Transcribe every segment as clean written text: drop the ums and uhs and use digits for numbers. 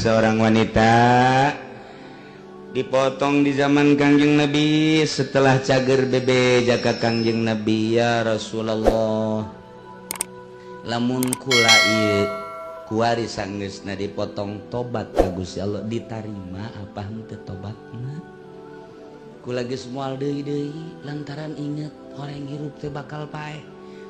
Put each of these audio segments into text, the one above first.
seorang wanita dipotong di zaman Kangjeng Nabi. Setelah cager bebe jaka Kangjeng Nabi, ya Rasulullah, lamun kula ieu kuari sanggeusna dipotong tobat ka Gusti Allah, ditarima apa henteu tobatna? Kula geus moal deui-deui lantaran inget orang hirup teh bakal paeh.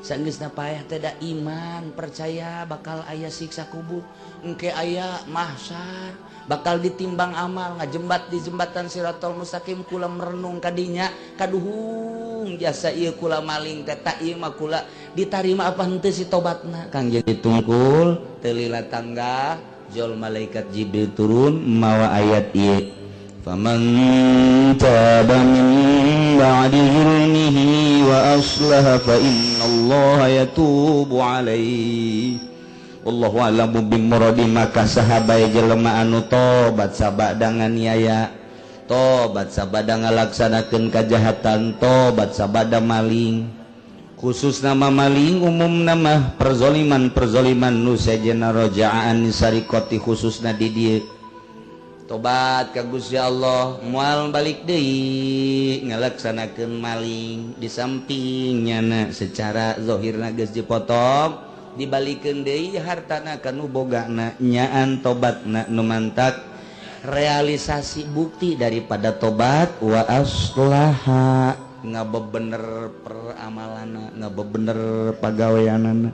Sanggeusna paeh teh da iman percaya bakal aya siksa kubur, engke aya mahsyar, bakal ditimbang amal, ngajembat di jembatan Siratal Mustaqim. Kula merenung kadinya, kaduhung jasa ieu kula maling teh, tak ieu mah kula ditarima apa henteu si tobatna? Kangjeng ditungkul teu lila tangga jol malaikat Jibril turun mawa ayat ieu, faman taba min ba'di zulmihi wa aslaha fa innallaha yatubu alaihi wallahu a'lamu bimuradi. Maka sahabai jelema anu tobat sabada nganiaya, tobat sabada ngalaksanakeun kajahatan, tobat sabada maling, khusus nama maling, umum nama perzoliman-perzoliman nu sejenna roja'an sarikoti, khususna di dieu tobat ka Gusti Allah moal balik deui ngalaksanakeun maling. Di samping nyana secara zahirna geus dipotong, dibalikeun deui hartana ka nu bogana, nyaan tobatna nu mantak realisasi bukti daripada tobat, wa aslaha ngabebener peramalanna, ngabebener pagaweanana,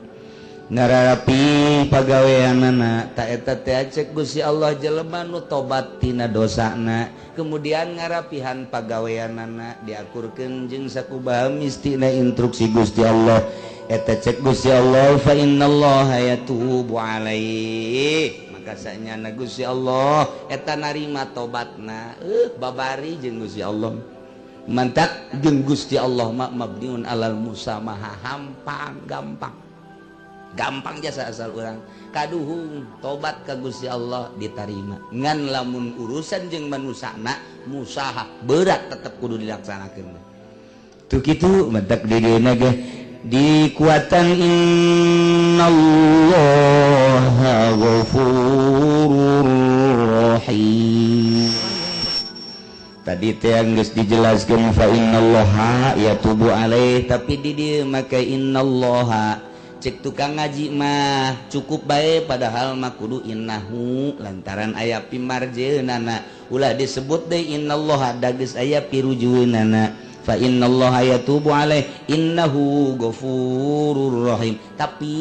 ngarapi pagaweanana. Ta eta teh cek Gusti Allah, jelema nu tobat tina dosana kemudian ngarapihan pagaweanana, diakurkeun jeung sakubaha mistina instruksi Gusti Allah, eta cek Gusti Allah fa innallaha yatubu alaihi. Maka sanyana Gusti Allah eta narima tobatna. Babari jeung Gusti Allah, mantak jeung Gusti Allah mah mabniun alal musamaha, hampang gampang gampang jasa asal orang kaduhung tobat ka Gusti Allah ditarima. Ngan lamun urusan jeung manusana musaha berat, tetep kudu dilaksanakeun. Tuh kitu mantak di dieu ge dikuatan innallaha ghafurur rahim. Tadi teh geus dijelaskeun fa innallaha yatubu alaih, tapi di dieu make innallaha. Cek tukang ngaji mah cukup bae, padahal mah kudu innahu lantaran aya pimarjeunana. Ulah disebut deui innallaha, da geus aya pirujueunana. Fa innallaha yatubu alaih innahu ghafurur rahim. Tapi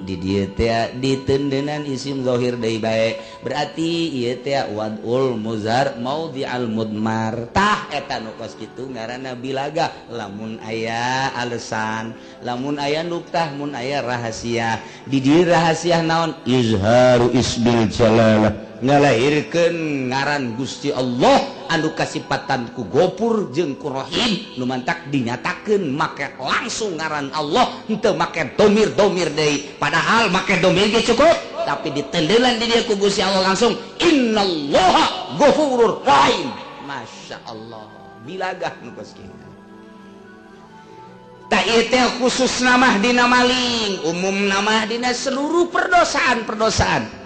di dieu teh ditendenan isim zahir deui bae, berarti ieu teh wadul muzhar maudhi'al mudmar. Tah eta nu kos kitu ngaranna bilaga, lamun aya alasan, lamun aya nuktah, mun aya rahasia. Di dieu rahasia naon? Izharu ismil jalalah, ngalahirkeun ngaran Gusti Allah anu kasipatan ku Gofur jeung ku Rahim, nu mantak dinyatakeun make langsung ngaran Allah, henteu make domir-domir deui. Padahal make domir ge cukup, tapi ditendelan di dieu ku Gusti Allah langsung innallaha ghafurur rahim. Masya Allah, bilagah nu kos kitu. Tah ieu teh khusus namah dina maling, umum namah dina seluruh perdosaan-perdosaan.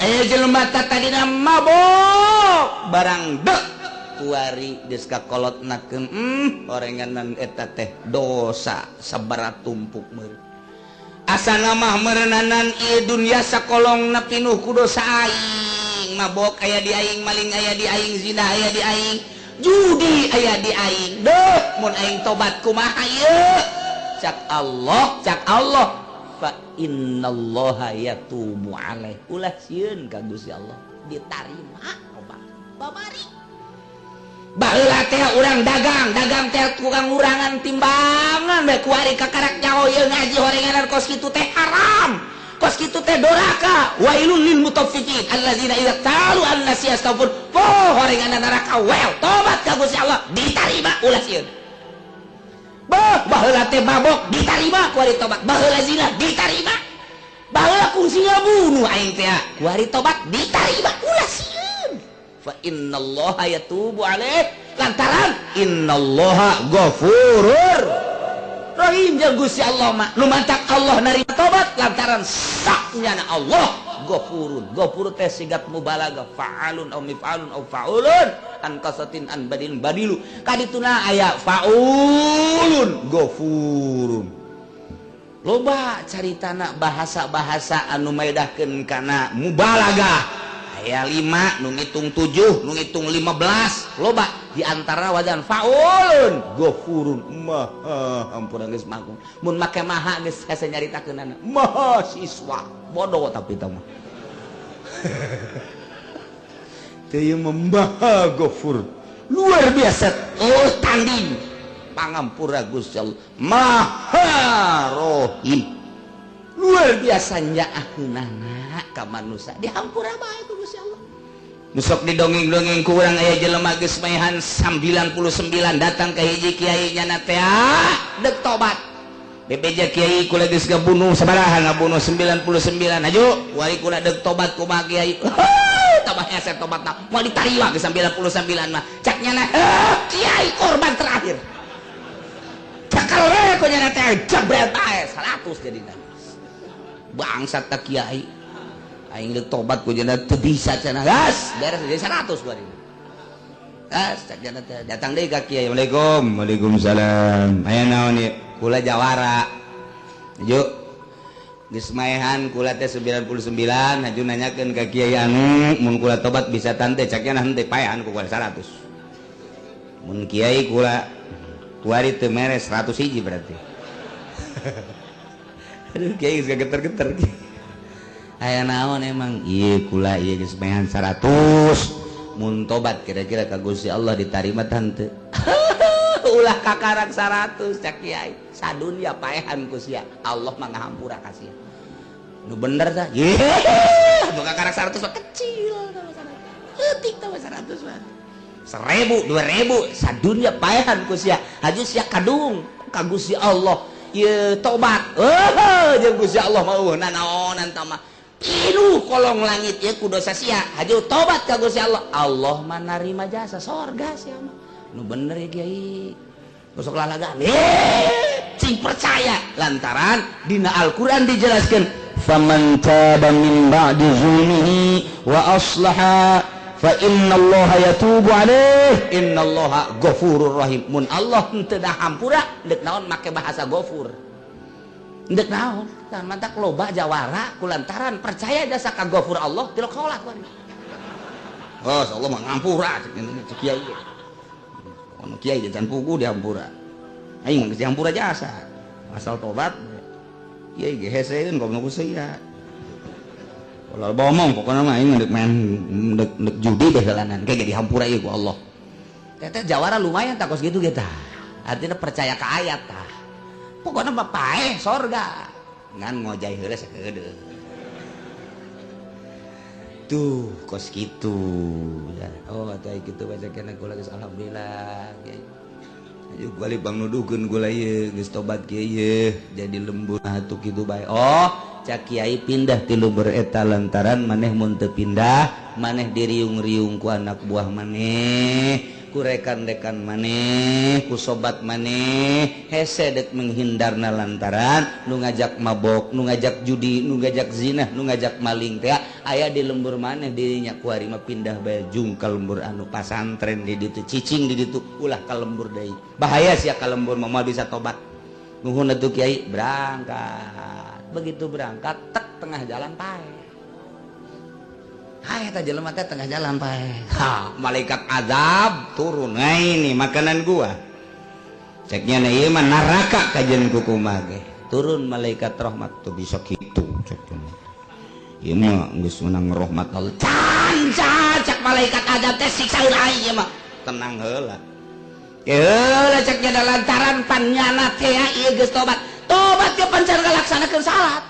Aya jelema tadina mabok barang dek kuari geus kakolotnakeun, orenganan eta teh dosa sabaraha tumpuk meureun. Asana mah meureunnanan ieu dunya sakolongna pinuh ku dosa aing, mabok aya di aing, maling aya di aing, zina aya di aing, judi aya di aing. Deuh mun aing tobat kumaha ieu? Cak Allah, cak Allah fa innallaha yatubu alaih. Ulah sieun ka Gusti Allah, ditarima tobat. Babari baheula teh urang dagang, dagang teh kurang-kurangan timbangan bae kuari kakarak nyaho ieu ngaji horenganan kos kitu teh haram, kos kitu teh doraka. Wailul lil mutaffifin allazina idza talu annasi yastawfun. Poh horenganan neraka wel, tobat ka Gusti Allah ditarima, ulah sieun. Bah, baheula teh mabok ditarima kuari tobat, baheula zina ditarima, baheula kungsi ngabunuh aing teh kuari tobat ditarima, ulah sieun. Fa innallaha yatubu alaih, lantaran innallaha ghafurur rahim. Jeung Gusti Allah mah nu mantak Allah narima tobat lantaran saknyana Allah Allah ghafurun. Ghafur teh sigat mubalaghah fa'alun aw mif'alun aw fa'ulun an qasatin an badilun badilu. Kadituna aya fa'ulun ghafurun. Loba caritana bahasa-bahasa anu maedahkeun kana mubalaghah. Aya 5 nu ngitung 7 nu ngitung 15 loba di antara wajan faulun ghafurun maha ampun geus mangkung mun make maha geus hese nyaritakeunana maha siswa bodoh tapi tah mah teu ieu maha ghafur luar biasa oh tanding pangampura Gusti Allah maha rohim luar biasa nyaaheunana ka manusia dihampura bae ku Gusti Allah. Nusok didongeng-dongeng ku urang aya jelema geus maehan 99 datang ka hiji kiai nyana teh deuk tobat. Bebeja kiai kula geus ngabunuh sabaraha ngabunuh 99 aju wari kula deuk tobat kumaha kiai. Tambah hese tobatna moal ditarima geus 99 mah. Cak nyana kiai korban terakhir. Cakal we ku nyana teh jebret bae 100 jadina. Bangsat tak kiai aing deuk tobat ku jana teu bisa cenah gas beres jadi 100 2000 gas cak jana teh datang deui ka kiai Assalamualaikum waalaikumsalam aya naon ieu kula jawara aju geus maehan kula teh 99 aju nanyakeun ka kiai anu mun kula tobat bisa tante cak jana henteu paehan ku kula 100 mun kiai kula kuari teu mere 100 hiji berarti. Aduh kiai geus geter-geter. Aya naon emang ieu kula ieu geus maehan 100 mun tobat kira-kira ka Gusti Allah ditarima tante. Ulah kakarak 100 cak kiai sadunya paehan ku sia Allah mah ngahampura ka sia. Nu bener tah? Ye, atuh kakarak 100 mah kecil tah 100. Leutik tah 100 mah. 1000, 2000 sadunya paehan ku sia. Haju sia kadung ka Gusti Allah. Ye tobat. Heuh jeung Gusti Allah mah eueuh nanaonan tah mah. Pinuh kolong langit ieu ku dosa sia. Haju tobat ka Gusti Allah. Allah mah narima jasa sorga sia mah. Nu bener ya kiai. Gosok lalagaan. Cing percaya lantaran dina Al-Qur'an dijelaskeun faman taba min ba'di zulmihi wa aslaha fa innallaha yatubu alaihi innallaha ghafurur rahim. Mun Allah henteu hampura deuk naon make bahasa ghafur. Deuk naon? Tah mantak loba jawara kulantaran percaya jasa ka ghafur Allah tilok salat kuari. Oh, Allah mah ngampura cek kiai. Ono kiai can pugu dihampura. Aing mah geus dihampura jasa. Asal tobat kiai ge heseeun goblok ku sia. Kalau bomong pokoknya mah aing ndek main ndek judi deh jalanan kayak dihampura ieu ku Allah. Teteh jawara lumayan takos gitu ge tah. Artinya percaya ka ayat tah. Pokoknya mah paeh sorga. Ngan ngojay heula sakeudeuh. Tuh kos kitu. Oh teh kitu baca kana kula geus alhamdulillah. Ayo balik bang nuduhkeun kula ieu geus tobat kieu ieu jadi lembur atuh kitu bae. Oh cak kiai pindah ti lembur eta lantaran maneh mun teu pindah maneh diriung-riung ku anak buah maneh ku rekan-rekan maneh ku sobat maneh hese dek menghindarna lantaran nu ngajak mabok nu ngajak judi nu ngajak zina nu ngajak maling teh aya di lembur maneh dirinya ku ari mah pindah bae jung ka lembur anu pasantren di ditu cicing di ditu ulah ka lembur deui bahaya sia ka lembur mah moal bisa tobat nuhun atuh kiai berangkat. Begitu berangkat tek tengah jalan pae. Hai eta jelema teh tengah jalan pae. Ha, malaikat azab turun. Nah ini makanan gua. Ceknya na ieu mah neraka kajian ku kumaha ge. Turun malaikat rahmat tuh bisa kitu ceknya. Ieu mah geus menang rahmat Allah. Can cak malaikat azab teh siksa aing ieu mah. Tenang heula. Heula ceknya da lantaran panyana teh ieu geus tobat. Tobat ge pancar ngalaksanakeun salat.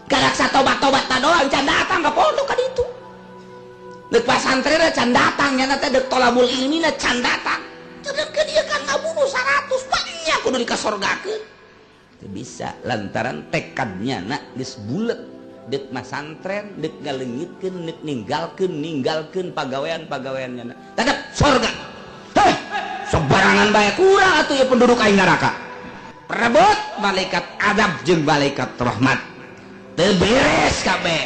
Galaksa tobat-tobat ta doang can datang ka pondok ka ditu. Deuk pasantren can datang nyana teh deuk tolabul ilmina can datang. Sedengkeun ieu kan ngabunuh 100 banyak kudu dikasorgakeun. Teu bisa lantaran tekadnya na geus bulet deuk masantren deuk ngaleungitkeun deuk ninggalkeun pagawean-pagawean nyana. Tetep sorga. Heh, sembarangan bae kurang atuh ieu penduduk aing neraka. Perebut malaikat adab jeung malaikat rahmat. Teu beres kabeh.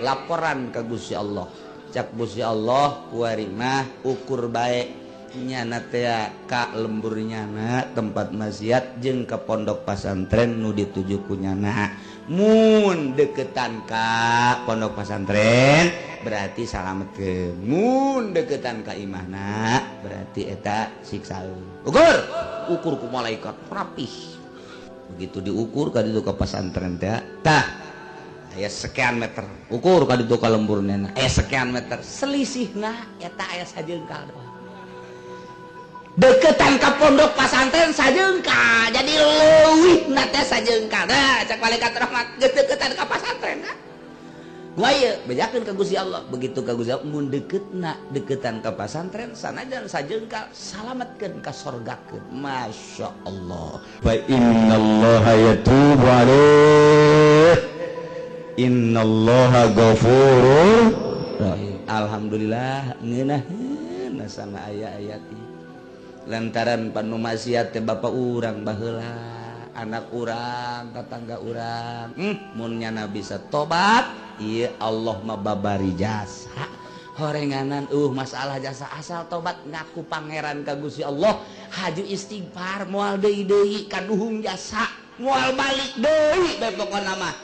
Laporan ka Gusti Allah. Cak Gusti Allah kuari mah ukur bae nyana teh ka lembur nyana tempat maksiat jeung ka pondok pasantren nu dituju ku nyana. Mun deketan ka pondok pasantren berarti salametkeun, mun deketan ka imahna berarti eta siksaeun. Ukur, ukur ku malaikat rapih. Begitu diukur ka ditu ka pasantren teh, tah aya sekian meter. Ukur ka ditu ka lembur nyana aya sekian meter. Selisihna eta aya sajengkal doang. Deketan ka pondok pasantren sajengkal, jadi leuwih na teh sajengkal. Nah, cak malaikat rahmat deketan ka pasantren. Gua ieu bejakeun ka Gusti Allah. Begitu ka Gusti Allah mun deketna deketan ka pasantren sanajan sajengkal salametkeun ka sorgakeun. Masya Allah. Fa innallaha yatubu alaihi innallaha ghafurur rahim. Alhamdulillah ngeunaheun sama aya-ayat ieu. Lantaran panu maksiat teh bapa urang baheula, anak urang, tetangga urang, mun nyana bisa tobat, ieu Allah mah babari jasa. Horenganan masalah jasa asal tobat ngaku pangeran ka Gusti Allah, haju istighfar moal deui-deui kaduhung jasa, moal balik deui bae pokona mah.